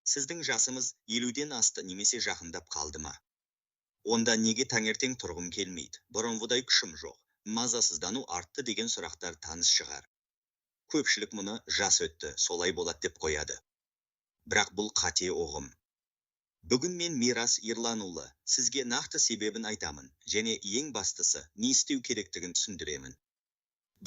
Сіздің жасыңыз 50-ден асты немесе жақындап қалды ма? Онда неге таңертең тұрғым келмейді, бұрынғыдай күшім жоқ, мазасыздану артты деген сұрақтар таныс шығар. Көпшілік мұны жас өтті, солай болады деп қояды. Бірақ бұл қате ұғым. Бүгін мен, Мирас Ерланұлы, сізге нақты себебін айтамын және ең бастысы, не істеу керектігін түсіндіремін.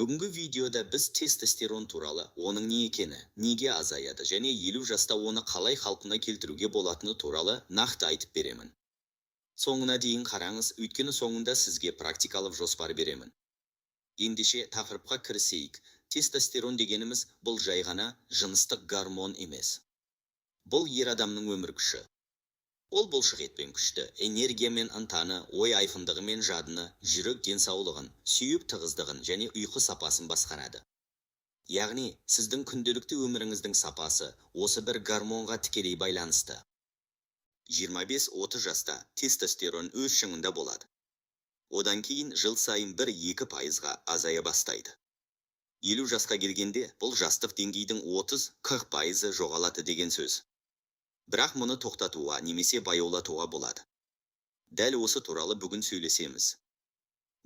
Бүгінгі видеода біз тестостерон туралы, оның не екені, неге азаяды және 50 жаста оны қалай қалпына келтіруге болатыны туралы нақты айтып беремін. Соңына дейін қараңыз, өйткені соңында сізге практикалық жоспар беремін. Ендеше, тақырыпқа кірісейік. Тестостерон дегеніміз бұл жай ғана жыныстық гормон емес. Бұл ер адамның өмір күші. Ол бұлшық ет пен күшті, энергия мен ынтаны, ой айқындығы мен жадыны, жүрек денсаулығын, сүйек тығыздығын және ұйқы сапасын басқарады. Яғни, сіздің күнделікті өміріңіздің сапасы осы бір гормонға тікелей байланысты. 25-30 жаста тестостерон өз шыңында болады. Одан кейін жыл сайын 1-2 пайызға азая бастайды. 50 жасқа келгенде бұл жастық деңгейдің 30-40 пайызы жоғалады деген сөз. Бірақ мұны тоқтатуға немесе баяулатуға болады. Дәл осы туралы бүгін сөйлесеміз.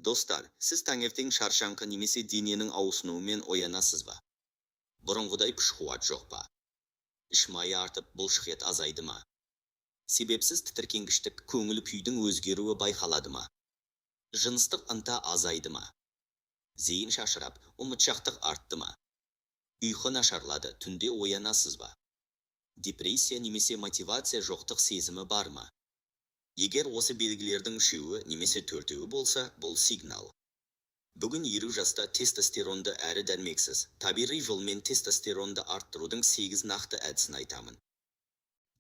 Достар, сіз таңертең шаршаңқы немесе дененің ауырсынуымен оянасыз ба? Бұрынғыдай күш қуат жоқ па? Іш майы артып, бұлшық ет азайды ма? Себепсіз тітіркенгіштік, көңіл күйдің өзгеруі байқалады ма? Жыныстық ынта азайды ма? Зейін шашырап, ұмытшақтық артты ма? Ұйқы нашарлады, түнде оянасыз ба? Депрессия немесе мотивация жоқтық сезімі бар ма? Егер осы белгілердің үшеуі немесе төртеуі болса, бұл сигнал. Бүгін 50 жаста тестостеронды әрі дәрмексіз, табиғи жолмен тестостеронды арттырудың сегіз нақты әдісін айтамын.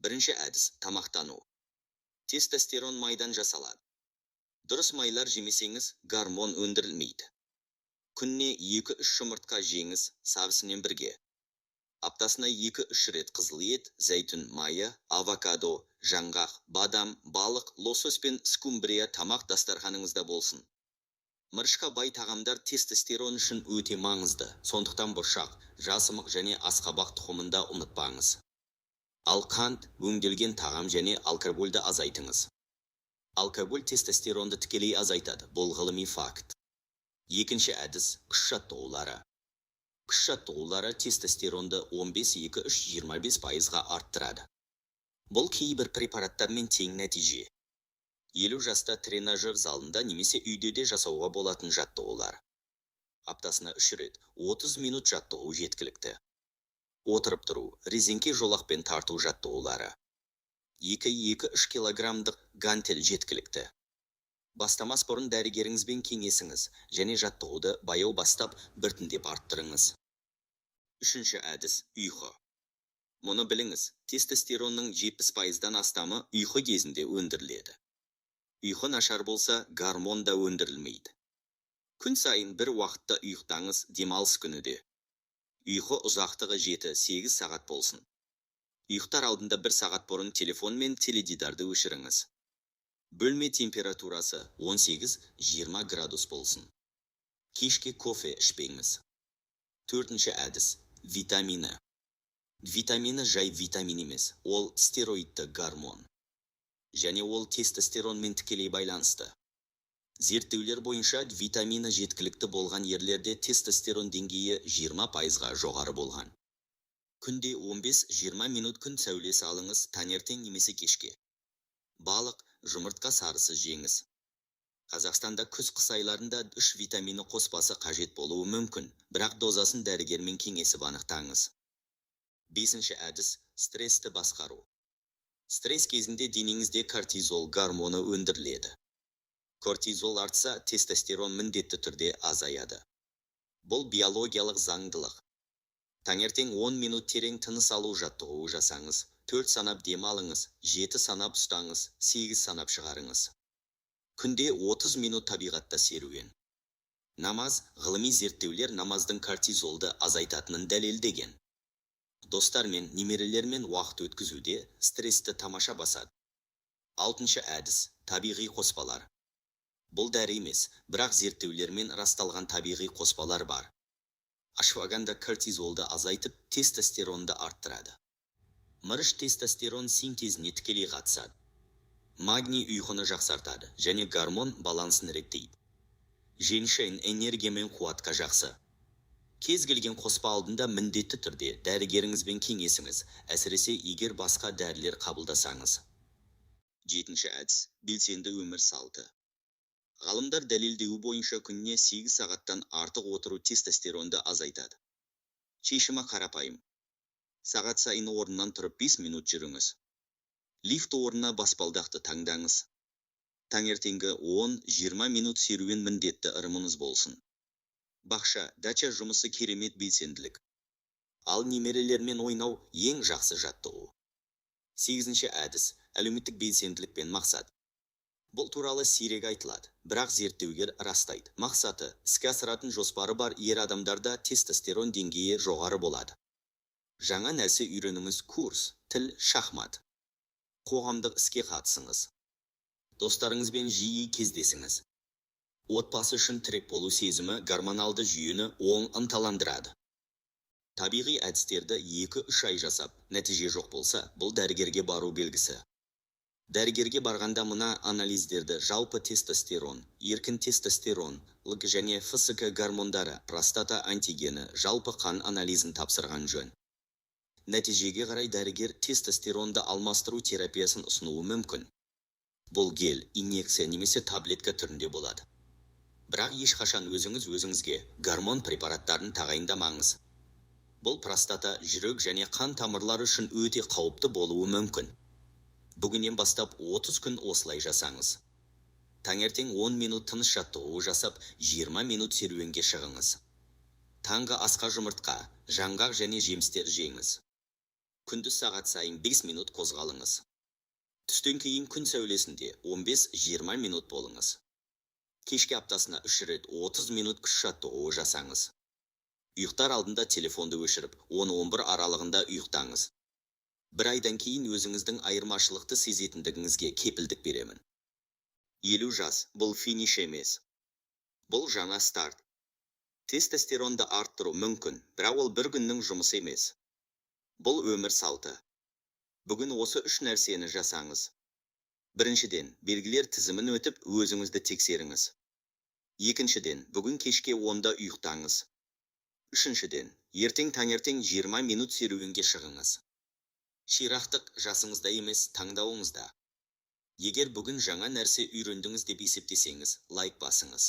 Бірінші әдіс – тамақтану. Тестостерон майдан жасалады. Дұрыс майлар жемесеңіз, гормон өндірілмейді. Күніне 2-3 жұмыртқа жеңіз, сарысымен бірге. Аптасына 2-3 рет қызыл ет, зәйтүн майы, авокадо, жаңғақ, бадам, балық, лосось пен скумбрия тамақ дастарханыңызда болсын. Мырышқа бай тағамдар тестостерон үшін өте маңызды, сондықтан бұршақ, жасымық және асқабақ тұқымын да ұмытпаңыз. Ал қант, өңделген тағам және алкогольді азайтыңыз. Алкоголь тестостеронды тікелей азайтады, бұл ғылыми факт. Екінші әдіс – күш жаттығулары. Күш жаттығулары тестостеронды 15, 2, 3, 25 пайызға арттырады. Бұл кейбір препараттармен тең нәтиже. 50 жаста тренажер залында немесе үйде де жасауға болатын жаттығулар. Аптасына үш рет 30 минут жаттығу жеткілікті. Отырып тұру, резеңке жолақпен тарту жаттығулары. 2-2-3 килограммдық гантель жеткілікті. Бастамас бұрын дәрігеріңізбен кеңесіңіз және жаттығуды баяу бастап, біртіндеп арттырыңыз. Үшінші әдіс – ұйқы. Мұны біліңіз: тестостеронның 70 пайыздан астамы ұйқы кезінде өндіріледі. Ұйқы нашар болса, гормон да өндірілмейді. Күн сайын бір уақытта ұйықтаңыз, демалыс күні де. Ұйқы ұзақтығы 7-8 сағат болсын. Ұйықтар алдында бір сағат бұрын телефон мен теледидарды өшіріңіз. Бөлме температурасы 18-20 градус болсын. Кешке кофе ішпеңіз. Төртінші әдіс – витамині. Витамині жай витамин емес, ол стероидты гормон. Және ол тестостеронмен тікелей байланысты. Зерттеулер бойынша, витамині жеткілікті болған ерлерде тестостерон деңгейі 20 пайызға жоғары болған. Күнде 15-20 минут күн сәулесі алыңыз, таңертең немесе кешке. Балық, жұмыртқа сарысы жеңіз. Қазақстанда күз-қыс айларында үш витамині қоспасы қажет болуы мүмкін, бірақ дозасын дәрігермен кеңесіп анықтаңыз. Бесінші әдіс – стрессті басқару. Стресс кезінде денеңізде кортизол гормоны өндіріледі. Кортизол артса, тестостерон міндетті түрде азаяды. Бұл биологиялық заңдылық. Таңертең 10 минут терең тыныс алу жаттығуы жасаңыз. 4 санап дем алыңыз, 7 санап ұстаңыз, 8 санап шығарыңыз. Күнде 30 минут табиғатта серуен. Намаз: ғылыми зерттеулер намаздың кортизолды азайтатынын дәлелдеген. Достармен, немерелермен уақыт өткізуде стрессті тамаша басады. Алтыншы әдіс – табиғи қоспалар. Бұл дәрі емес, бірақ зерттеулермен расталған табиғи қоспалар бар. Ашваганда кортизолды азайтып, тестостеронды арттырады. Мырыш тестостерон синтезіне тікелей қатысады. Магний ұйқыны жақсартады және гормон балансын реттейді. Женьшень энергия мен қуатқа жақсы. Кез келген қоспа алдында міндетті түрде дәрігеріңізбен кеңесіңіз, әсіресе егер басқа дәрілер қабылдасаңыз. Жетінші әдіс – белсенді өмір салты. Ғалымдар дәлелдеуі бойынша, күніне 8 сағаттан артық отыру тестостеронды азайтады. Шешімі қарапайым: сағат сайын орнынан тұрып, 5 минут жүріңіз. Лифт орнына баспалдақты таңдаңыз. Таңертеңгі 10-20 минут серуен міндетті ырымыңыз болсын. Бақша, дача жұмысы керемет белсенділік. Ал немерелермен ойнау – ең жақсы жаттығу. Сегізінші әдіс – әлеуметтік белсенділік пен мақсат. Бұл туралы сирек айтылады, бірақ зерттеулер растайды: мақсаты, іске асыратын жоспары бар ер адамдарда тестостерон деңгейі жоғары болады. Жаңа нәрсе үйреніңіз: курс, тіл, шахмат. Қоғамдық іске қатысыңыз. Достарыңызбен жиі кездесіңіз. Отбасы үшін тірек болу сезімі гормоналды жүйені оң ынталандырады. Табиғи әдістерді 2-3 ай жасап, нәтиже жоқ болса, бұл дәрігерге бару белгісі. Дәрігерге барғанда мына анализдерді: жалпы тестостерон, еркін тестостерон, ЛГ және ФСГ гормондары, простата антигені, жалпы қан анализін тапсырған жөн. Нәтижеге қарай дәрігер тестостеронды алмастыру терапиясын ұсынуы мүмкін. Бұл гель, инъекция немесе таблетка түрінде болады. Бірақ ешқашан өзіңіз өзіңізге гормон препараттарын тағайындамаңыз. Бұл простата, жүрек және қан тамырлары үшін өте қауіпті болуы мүмкін. Бүгіннен бастап 30 күн осылай жасаңыз. Таңертең 10 минут тыныс жаттығуы жасап, 20 минут серуенге шығыңыз. Таңғы асқа жұмыртқа, жаңғақ және жемістер жеңіз. Күндіз сағат сайын 5 минут қозғалыңыз. Түстен кейін күн сәулесінде 15-20 минут болыңыз. Кешке аптасына 3 рет 30 минут күш жаттығуы жасаңыз. Ұйықтар алдында телефонды өшіріп, 10-11 аралығында ұйықтаңыз. Бір айдан кейін өзіңіздің айырмашылықты сезетіндігіңізге кепілдік беремін. 50 жас – бұл финиш емес, бұл жаңа старт. Тестостеронды арттыру мүмкін, бірақ ол бір күннің жұмысы емес. Бұл өмір салты. Бүгін осы үш нәрсені жасаңыз. Біріншіден, белгілер тізімін өтіп, өзіңізді тексеріңіз. Екіншіден, бүгін кешке 10-да ұйықтаңыз. Үшіншіден, ертең таңертең 20 минут серуенге шығыңыз. Ширақтық жасыңызда емес, таңдауыңызда. Егер бүгін жаңа нәрсе үйрендіңіз деп есептесеңіз, лайк басыңыз.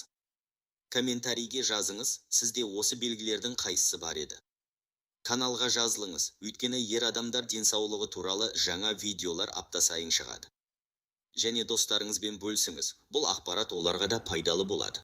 Комментарийге жазыңыз: сізде осы белгілердің қайсысы бар еді? Каналға жазылыңыз, өйткені ер адамдар денсаулығы туралы жаңа видеолар апта сайын шығады. Және достарыңызбен бөлісіңіз, бұл ақпарат оларға да пайдалы болады.